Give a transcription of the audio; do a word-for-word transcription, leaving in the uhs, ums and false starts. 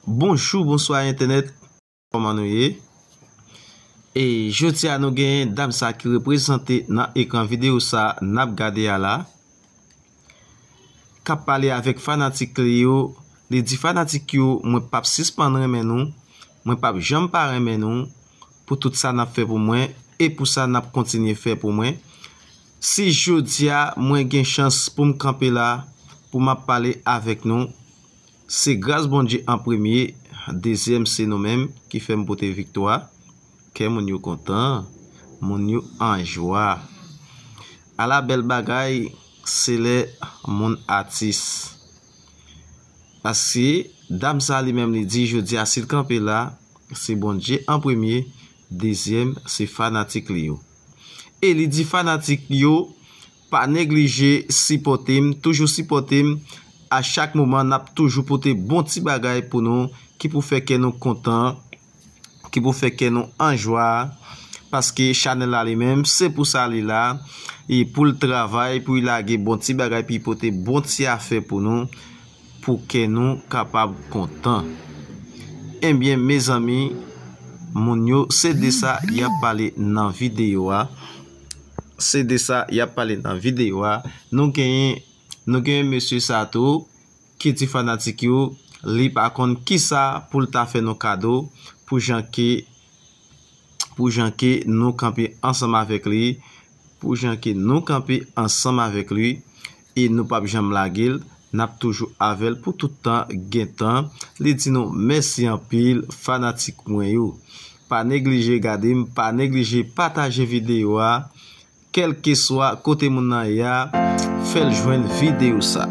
Bonjou, bonswa entènèt. Kòman nou ye? E jodi a nou gen dam sa ki reprezante nan ekran videyo sa n ap gade a la, k ap pale avèk fanatik li yo. Li di fanatik yo, mwen p ap sispann renmen nou, mwen p ap janm pa renmen nou pou tout sa n ap fè pou mwen e pou sa n ap kontinye fè pou mwen. Si jodi a mwen gen chans pou m kanpe la, pou m ap pale avèk nou, se gras Bondye an premye, dezyèm se nou menm ki fè m pote viktwa. Kè moun yo kontan, moun yo an jwa. Ala bèl bagay, se lè moun atis. Paske dam sa li menm li di jodi a si l kanpe la, se Bondye an premye, dezyèm se fanatik li yo. E li di fanatik yo, pa neglije sipòte m, toujou sipòte m. A chak moman, n ap toujou pote bon ti bagay pou nou, ki pou fè kè nou kontan, ki pou fè kè nou an jwa. Paske chanèl la li menm, se pou sa li la, e pou l travay, pou l lage bon ti bagay, pou l pote bon ti afè pou nou, pou kè nou kapab kontan. Ebyen, mezanmi, moun yo, se de sa y ap pale nan videyo a. Se de sa y ap pale nan videyo a. Nou genyen, nou genyen mesye sa tou ki di fanatik yo, li pa konn kisa pou l ta fè nou kado, pou jan ke, pou jan ke nou kanpe ansanm avèk li, pou jan ke nou kanpe ansanm avèk li, e nou p ap janm lage l, n ap toujou avè l pou tout tan gen tan. Li di nou mèsi anpil, fanatik mwen yo. Pa neglije gade m, pa neglije pataje videyo a, kèlkeswa kote moun nan ye a, fè l jwenn videyo sa.